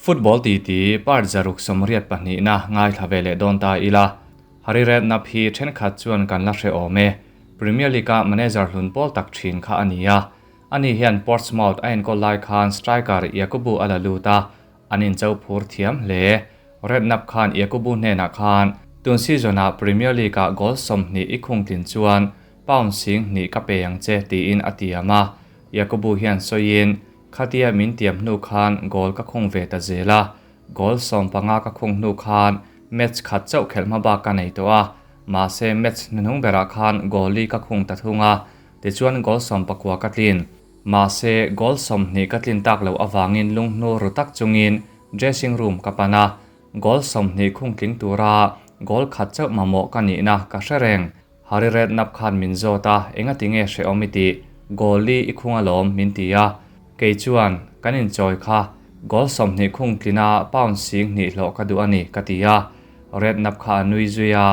Football titi part 182 na ngaithla ve leh dawn ta ila. Harry Redknapp hi thenkhat chuan kan la hre awm e. Premier League-a manager hlun pawl tak thin kha a ni a. Ani hian Portsmouth a enkawl lai khan striker Yakubu a la lut a, an incho phur thiam hle. Redknapp khan Yakubu hnenah khan tun season-ah Premier League-ah goal 20 i khung tlin chuan pound 2000 ka pe ang che tiin a tiam a. Yakubu hian sawiin khatia min tiam hnu khan goal ka khung ve ta zel a. Goal 15 ka khung hnu khan match khat chauh khelh hma bak ka nei tawh a. Mahse match hnuhnung berah khan goal li ka khung ta thung a. Tichuan goal 19 ka tlin. Mahse goal 20 ka tlin tak lo awangin lunghnu ru tak chungin dressing room ka pan a. Goal 20 khung tling tura goal khat chauh mamawh ka nihna ka hre reng. Harry Redknapp khan min zawt a, enga tinge hre awm i tih? Goal li i khung alawm min ti a. Kei chuan kan inchawi kha goal 20 khung tlina pound 2000 hlawh ka duh a ni ka ti a. Redknapp kha a nui zui a,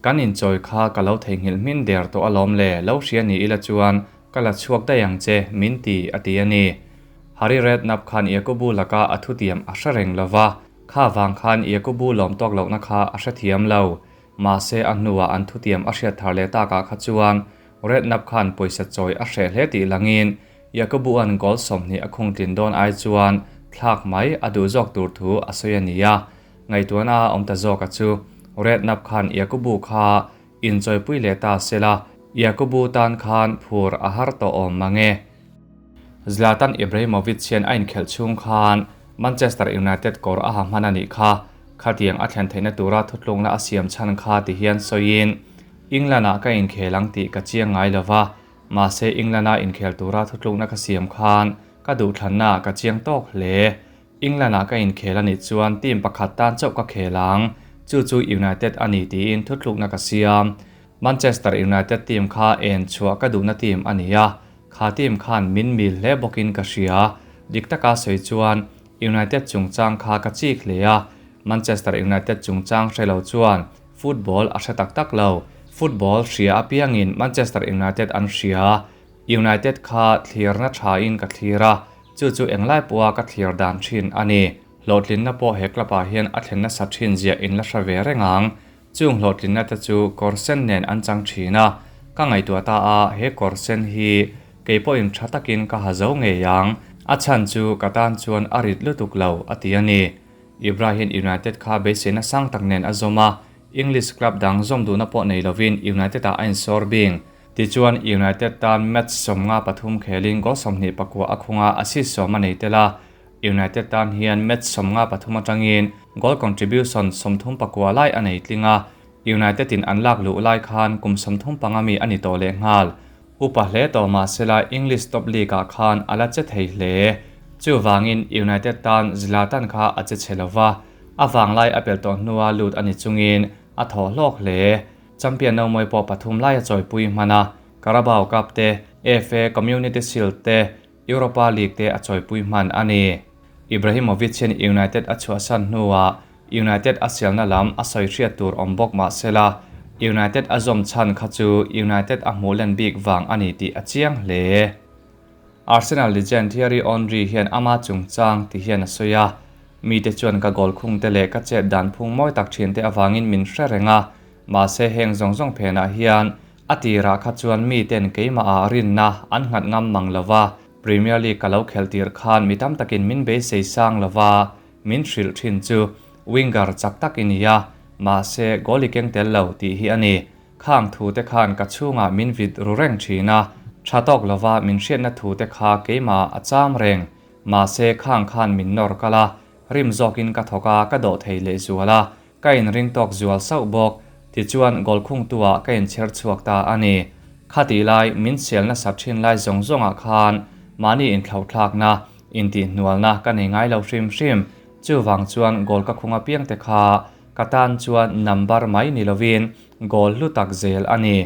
kan inchawi kha ka lo theihnghilh hmin der tawh alawm le, lo hria ni ila chuan ka la chhuak daih ang che min ti a ti a ni. Harry Redknapp khan Yakubu laka a thutiam a hre reng lova, kha vang khan Yakubu lawm tawk lohna kha a hre thiam lo. Mahse a hnuah an thutiam a hriat thar leh takah kha chuan Redknapp khan pawisa chawi a hreh hle tih langin Yakubu an goal 20 a khung tlin dawn ai chuan thlak mai a duh zawk tur thu a sawi a ni a. Ngaihtuahna a awm ta zawk a chu Redknapp khan Yakubu kha inchawipui leh ta sela Yakubu tan khan phur a har tawh awm mange. Zlatan Ibrahimovic hian a inkhelh chhung khan Manchester United kawr a ha hman a nih kha. Khatiang a thlen theihna tura thutlukna a siam chhan kha ti hian sawiin England-ah ka inkhel ang tih ka chiang ngai lova, mahse England-a inkhel tura thutlukna ka siam khan ka duhthlanna ka chiang tawk hle. England-ah ka inkhel a nih chuan team pakhat tan chauh ka khel ang, chu chu United a ni tiin thutlukna ka siam. Manchester United team kha en chhuah ka duhna team a ni a, kha team khan min mil hle bawkin ka hria. Dik taka sawi chuan United chungchang kha ka chik hle a, Manchester United chungchang hre lo chuan football a hre tak tak lo. Football hria apiangin Manchester United an hria. United kha thlirna thain ka thlir a, chu chu englai pawha ka thlir dan thin a ni. Hlawhtlinna pawh he club-ah hian a thlenna sa thin zia in la hre ve reng ang. Chung hlawhtlinna te chu kawr sen nen an chang thin a, ka ngaihtuah ta a, he kawr sen hi kei pawhin tha takin ka ha zo ngei ang, a chhan chu ka tan chuan a rit lutuk lo a ti a ni. Ibrahim United kha beiseina sang tak nen a zawm a, English club dang zawm duhna pawh nei lovin United-ah a insawr bing. Tichuan United tan match 53 khelin goal 29 a khunga assist 10 a nei tel a. United tan hian match 53 atangin goal contribution 39 lai a nei tling a. United in an lak luh lai khan kum 35 mi a ni tawh leh nghal. Upa hle tawh mahsela English Top League-ah khan a la che thei hle. Chuvangin United tan Zlatan kha a che chhe lova, a vanglai a pel tawh hnua lut a ni chungin a thaw hlawk hle. Champion no mawi pawh pathum lai a chawipui hman a, Carabao Cup te, FA Community Shield te, Europa League te a chawipui hman a ni. Ibrahimovic hian United a chhuahsan hnuah United a sialna lam a sawi hriat tur awm bawk mahsela United a zawm chhan kha chu United a hmuh len bik vang a ni tih a chiang hle. Arsenal legend Thierry Henry hian ama chungchang ti hian a sawi a, mite chuan ka goal khung te leh ka chet dan phung mawi tak thin te awangin min hre reng a, mahse heng zawng zawng phenah hian a tirah kha chuan miten keimah ah rinna an nghat ngam mang lova, Premier League ka lo khel tir khan mi tam takin min beisei sang lova min hrilh thin chu winger chak tak i ni a, mahse goal i keng tel lo tih hi a ni. Khang thu te khan ka chhungah min vit ru reng thin a, tha tawk lova min hriatna thu te kha keimah a cham reng. Mahse khang khan min nawr kal a, rim zawkin ka thawk a, ka dawh thei leh zual a, ka inring tawk zual sauh bawk. Tichuan goal khung tuah ka inchher chhuak ta a ni. Khati lai min sialna sat thin lai zawng zawngah khan mahni inthlauhthlakna, intihhnualna ka nei ngai lo hrim hrim. Chuvang chuan goal ka khung apiang te kha ka tan chuan number mai ni lovin goal hlu tak zel a ni.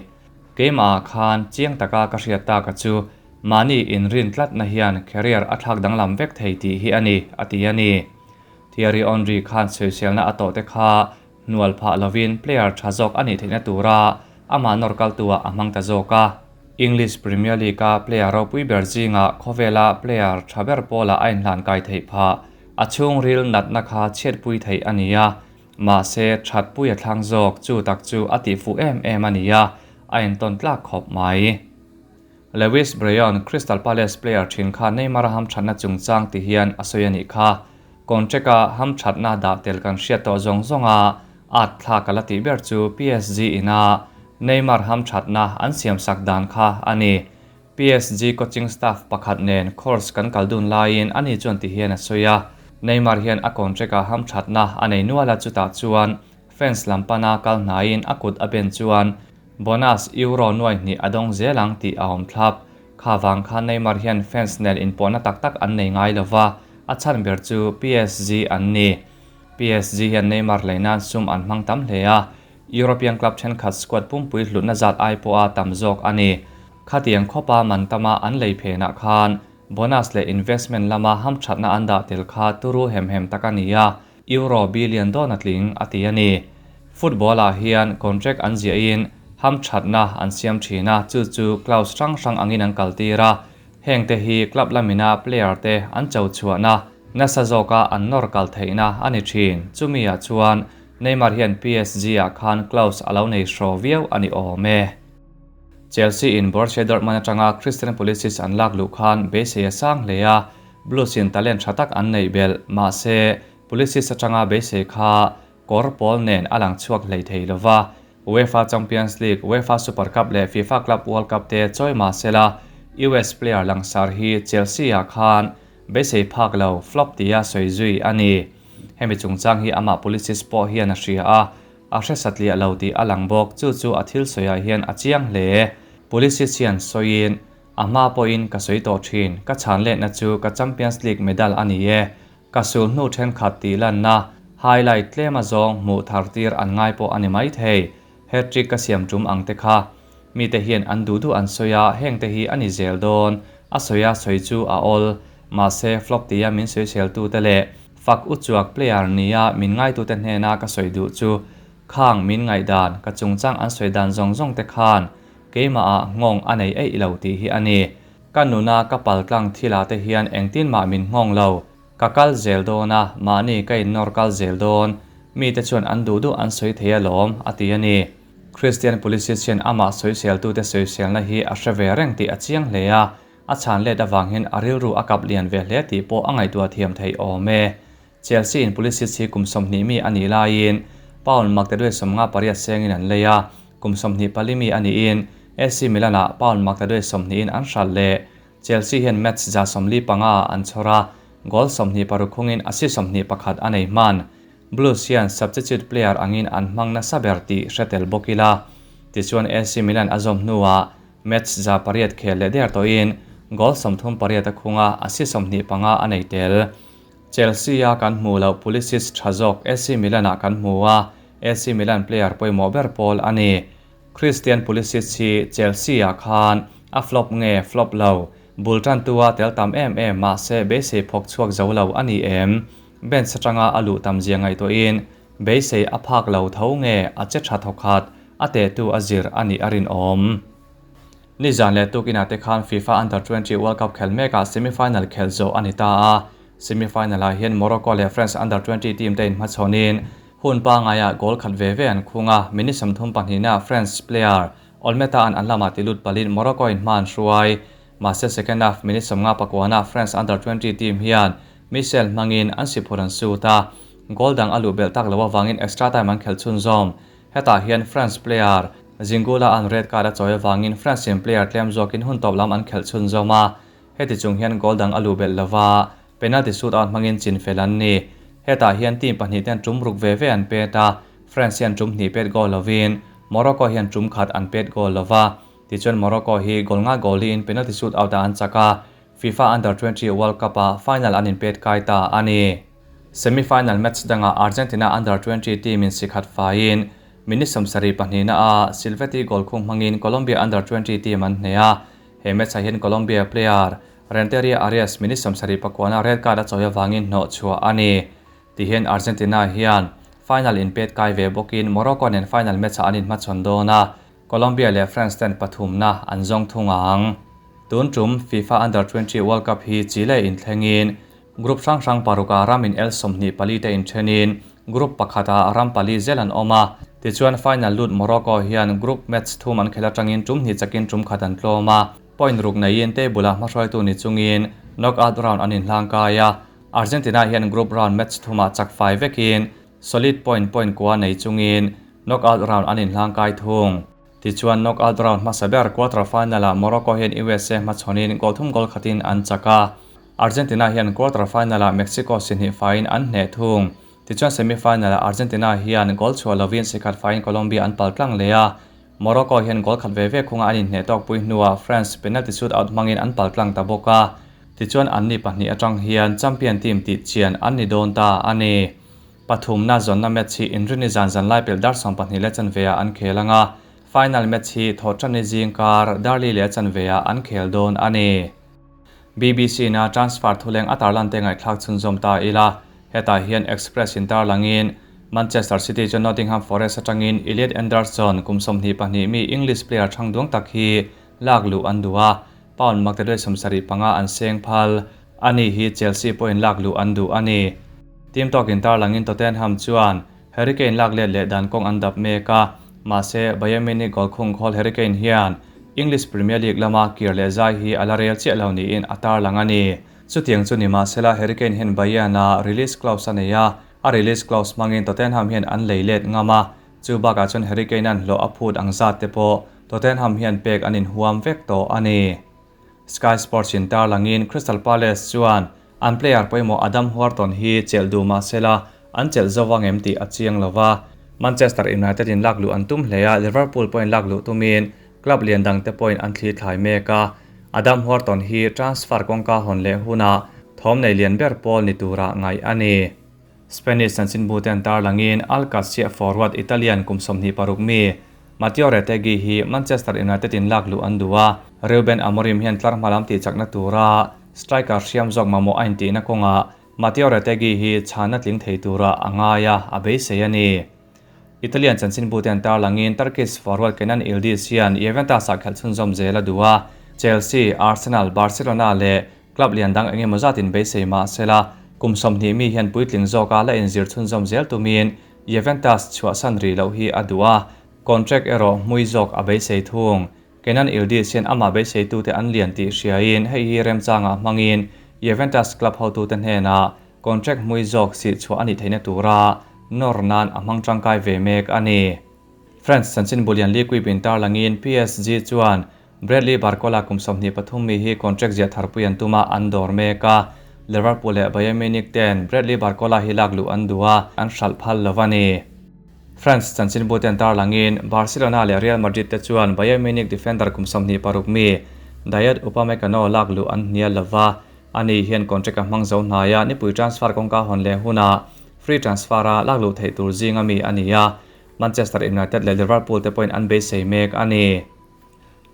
Keimah khan chiang taka ka hriat taka chu mahni inrin tlatna hian career a thlak danglam vek thei tih hi a ni, a ti a ni. Thierry Henry khan sawiselna a tawh te kha hnual phah lovin player tha zawk a nih theihna tura amah nawr kal tuah a hmang ta zawk a. English Premier League-a player ropui ber zingah khawvela player tha ber pawlah a inhlan kai theih phah. A chhungril natna kha chhiatpui theih a ni a, mahse thatpui a thlang zawk chu tak chu a tihfuh em em a ni a, a entawn tlak khawp mai. Lewis Breon, Crystal Palace player thin kha Neymar-a hamthatna chungchang ti hian a sawi a nih kha. Contract-a hamthatna dah tel kan hriat tawh zawng zawnga at thlak a la tih ber chu PSG ina Neymar hamthatna an siamsak dan kha a ni. PSG coaching staff pakhat nen course kan kal dun laiin ani chuan ti hian a sawi a, Neymar hian a contract-a hamthatna a nei nual a chutah chuan fans lam pana kal hnaiin a kut a ben chuan bonus euro nuai hnih a dawng zel ang tih a awm thlap. Kha vang khan Neymar hian fans nen inpawhna tak tak an nei ngai lova, a chhan ber chu PSG an ni. PSG hian Neymar lei nan sum an hmang tam hle a, European club thenkhat squad pumpui hlutna zat ai pawha tam zawk a ni. Khatiang khawpa man tama an lei phenah khan bonus leh investment lama hamthatna an dah tel kha turu hem hem tak a ni a, euro billion dawn a tling a ti a ni. Football-ah hian contract an ziahin hamthatna an siam thin a, chu chu clause hrang hrang angin an kaltir a, hengte hi club lamina player te an cho chhuahna nasa zawka an nawr kal theihna a ni thin. Chumi-ah chuan Neymar hian PSG-ah khan clause a lo nei hraw viau a ni awm e. Chelsea in Borussia Dortmund atanga Christian Pulisic an lak luh khan beisei a sang hle a, Blues in talent tha tak an neih belh. Mahse, Pulisic atanga beisei kha kawr pawl nen a lang chhuak hlei thei lo va. UEFA Champions League, UEFA Super Cup leh FIFA Club World Cup te chawi mah sela, US player langsar hi Chelsea ah khan beisei phak lo, flop tia sawi zui a ni. Hemi chungchang hi amah Pulisic pawh hian a hria a, A hre satliah lo tih a lang bawk, chu chu a thil sawiah hian a chiang hle. Pulisic hian sawiin, A hma pawhin ka sawi tawh thin, ka chhan letna chu ka Champions League medal a ni e. Ka sul hnu thenkhat tih lanna, highlight tlem a zawng hmuh thar tir an ngai pawh a ni maithei. Hat-trick ka siam tum ang te kha. Mite hian an duh duh an sawi a, heng te hi a ni zel dawn. A sawi a sawi chu a awl. Mahse, flop tia min sawiseltute leh Fak uchuak player nia min ngaitute hnena ka sawi duh chu khang min ngaihdan, ka chungchang an sawi dan zawng zawng te khan keimahah nghawng a nei eih lo tih hi a ni. Ka nuna ka paltlang thilah te hian engtin mah min nghawng lo. Ka kal zel dawn a, mahni ka innawr kal zel dawn. Mite chuan an duh duh an sawi thei alawm, a ti a ni. Christian Pulisic hian amah sawiseltute sawiselna hi a hre ve reng tih a chiang hle a, A chhan let avang hian a rilru a kap lian ve hle tih pawh a ngaihtuah thiam theih awm e. Chelsea in Pulisic hi kum 20 mi a nih laiin pound maktaduai 58 sengin an lei a, kum 24 mi a niin AC Milan ah pound maktaduai 20 in an hralh leh. Chelsea hian match 45 an chhawr a, goal 26 khungin assist 21 a nei hman. Blues hian substitute player angin an hmang nasa ber tih hre tel bawk ila. Tichuan AC Milan a zawm hnuah Match 800 khel leh der tawhin goal 38 a khung a, assist 25 a nei tel. Chelsea-a kan hmuh loh Pulisic tha zawk AC Milan-ah kan hmu a, AC Milan player pawimawh ber pawl a ni. Christian Pulisic hi Chelsea-ah khan a flop nge flop lo, bul tantua tel tam em em mahse beisei phawk chhuak zo lo a ni em? Bench atanga a luh tam zia ngaihtuahin beisei a phak lo tho nge a che tha thawkhat a tehtu a zir a nih a rinawm. Nizan leh tukinah te khan FIFA Under 20 World Cup khel mekah semi-final khelh zawh a ni ta a. Semi-final-ah hian Morocco leh France Under 20 team te inhmachhawnin hun pangaiah goal khat ve ve an khung a, minute 32 na France player Olmeta-a'n an lamah ti lut palin Morocco-in hma an hruai. Mahse second half minute 59 na France Under 20 team hian Michel hmangin an siphur an sut a, goal dang a luh belh tak loh avangin extra time an khelh chhunzawm. Hetah hian France player Zingula an red card a chawi avangin France in player tlem zawkin hun tawp lam an khelh chhunzawm a, heti chung hian goal dang a luh belh lova, penalty shootout hmangin chin fel an ni. Hetah hian team pahnih ten tum ruk ve ve an pet a, France hian tum hnih pet goal lovin Morocco hian tum khat an pet goal lova, tichuan Morocco hi goal nga goal in penalty shootout ah an chak a, FIFA Under 20 World Cup ah final an inpet kai ta a ni. Semi-final match dangah Argentina Under 20 team in sikhat faiin minute 72 na ah Silvetti goal khung hmangin Colombia Under 20 team an hneh a. He match ah hian Colombia player Renteria Arias minute 79 na red card a chawi avangin hnawh chhuah a ni. Tihian Argentina hian final inpet kai ve bawkin Morocco nen final match ah an inhmachhawn dawn a, Colombia leh France ten pathumna an zawng thung ang. Tun tum FIFA Under 20 World Cup hi Chile inthlengin Group hrang hrang parukah ram in el 24 te inthenin group pakhatah ram pali zel an awm a. Tichuan final lut Morocco hian group match thum an khelh atangin tum hnih chakin tum khat an tlawm a. Point ruk neiin table-a hmahruaitu ni chungin knockout round an inhlangkai a. Argentina hian group round match thumah chak fai vekin solid point point kua nei chungin knockout round an inhlangkai thung. Tichuan knockout round hmasa ber quarter final-ah Morocco hian USA hmachhawnin goal thum goal khatin an chak a. Argentina hian quarter final-ah Mexico si hnih faiin an hneh thung. Tichuan semi final-ah Argentina hian goal chhuah lovin si khat faiin Colombia an pal tlang leh a. Morocco hian goal khat ve ve khunga an inhneh tawkpui hnuah France penalty shootout hmangin an pal tlang ta bawk a. Tichuan anni pahnih atang hian champion team tih chian an ni dawn ta a ni. Pathumna zawnna match hi Inrini zan zan lai pelh dar 12 leh chanve ah an khel anga, final match hi Thawhtanni zing kar Darli leh chanve ah an khel dawn a ni. BBC na transfer thuleng a tarlan te ngaihthlak chhunzawm ta ila, hetah hian Express in tarlangin Manchester City chu Nottingham Forest atangin Elliot Anderson kum 22 mi English player thang duang tak hi lak luh an duh a, pound maktaduai 75 an seng phal. Ani hi Chelsea pawhin lak luh an duh a ni. Team tawkin tarlangin Tottenham chuan Harry Kane lak let leh dan kawng an dap mek a, mahse Bayern Munich goal khung khawl Harry Kane hian English Premier League lama kir leh zai hi a la rel chiah lo niin a tarlang a ni. Chutiang chu ni mahsela Harry Kane hian Bayern-a release clause a nei a, a release clause hmangin Tottenham hian an lei let ngam a, chu bakah chuan Harry Kane-a'n hlawh a phut ang zat te pawh Tottenham hian pek an inhuam vek tawh a ni. Sky Sports in tarlangin Crystal Palace chuan an player pawimawh Adam Wharton hi chelh duh mahsela an chelh zo vang em tih a chiang lova. Manchester United in lak luh an tum hle a, Liverpool pawhin lak luh tumin club lian dangte pawhin an thli thlai mek a. Adam Wharton hi transfer kawngka hawn leh hunah thawm nei lian ber pawl ni tura ngaih a ni. Spanish chanchinbu te an tarlangin Al Qadsiah forward Italian kum 26 mi Matteo Retegui hi Manchester United in lak luh an duh a, Ruben Amorim hian tlar hma lam tih chakna tura striker hriam zawk mamawh a intihna kawngah Matteo Retegui hi chhanna tling thei tura a ngai a, a beisei a ni. Italian chanchinbu te an tarlangin Turkish forward Kenan Yildiz hian Juventus ah khelh chhunzawm zel a duh a, Chelsea, Arsenal, Barcelona leh club lian dang eng emaw zat in beisei mahsela kum 20 mi hian puitling zawka la inzir chhunzawm zel tumin Juventus chhuahsan ri loh hi a duh a, contract erawh hmui zawk a beisei thung. Kenan Yildiz hian amah beiseitute an lian tih hriain hei hi remchangah hmangin Juventus club hotute hnenah contract hmui zawk sih chhuah a nih theihna tura nawr nan a hmang tangkai ve mek a ni. France chanchin bulian L'Equipe in tarlangin PSG chuan Bradley Barcola kum 23 mi hi contract ziah tharpui an tum a, an dawr mek a. Liverpool leh Bayern Munich ten Bradley Barcola hi lak luh an duh a, an hralh phal lo a ni. France chanchin bu ten tarlangin Barcelona leh Real Madrid te chuan Bayern Munich defender kum 26 mi Dayot Upamecano lak luh an hnial lova, ani hian contract a hmang zo hnai a, nipui transfer kawngka hawn leh hunah free transfer a lak luh theih tur zinga mi a ni a, Manchester United leh Liverpool te pawhin an beisei mek a ni.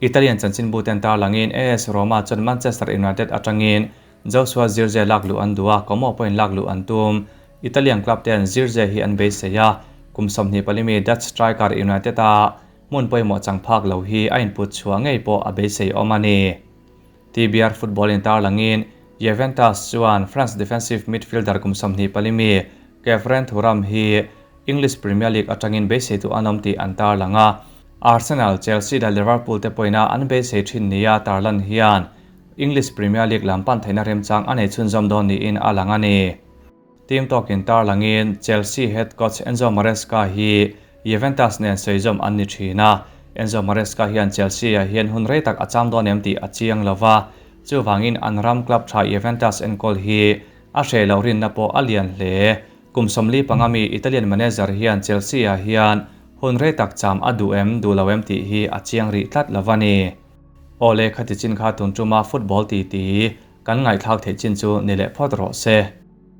Italian chanchin bu ten tarlangin AS Roma chuan Manchester United atangin Joshua Zirkzee lak luh an duh a, Como pawhin lak luh an tum. Italian club ten Zirkzee hi an beisei a, kum 24 mi Dutch striker United a hmun pawimawh chang phak lo hi a input chhuah ngei pawh a beisei awm a ni. TBR football in tarlangin Juventus chuan France defensive midfielder kum 24 mi Khephren Thuram hi English Premier League atangin beisei tu an awm tih an tarlang a. Arsenal, Chelsea leh Liverpool te pawhina an beisei thin nia tarlan hian English Premier League lam pan theihna remchang a nei chhunzawm dawn niin a lang a ni. Team tawkin tarlangin Chelsea head coach Enzo Maresca hi Juventus nen sawi-zawm an ni thin a. Enzo Maresca hian Chelsea ah hian hun rei tak a cham dawn em tih a chiang lova, chuvangin an ram club tha Juventus enkawl hi a hreh loh rinna pawh a lian hle. Kum 45 mi Italian manager hian Chelsea ah hian hun rei tak cham a duh em duh lo em tih hi a chiang rih tlat lova ni. Awle khati chin kha tun tuma football ti ti kan ngaihthlak theih chin chu ni leh phawt rawh se.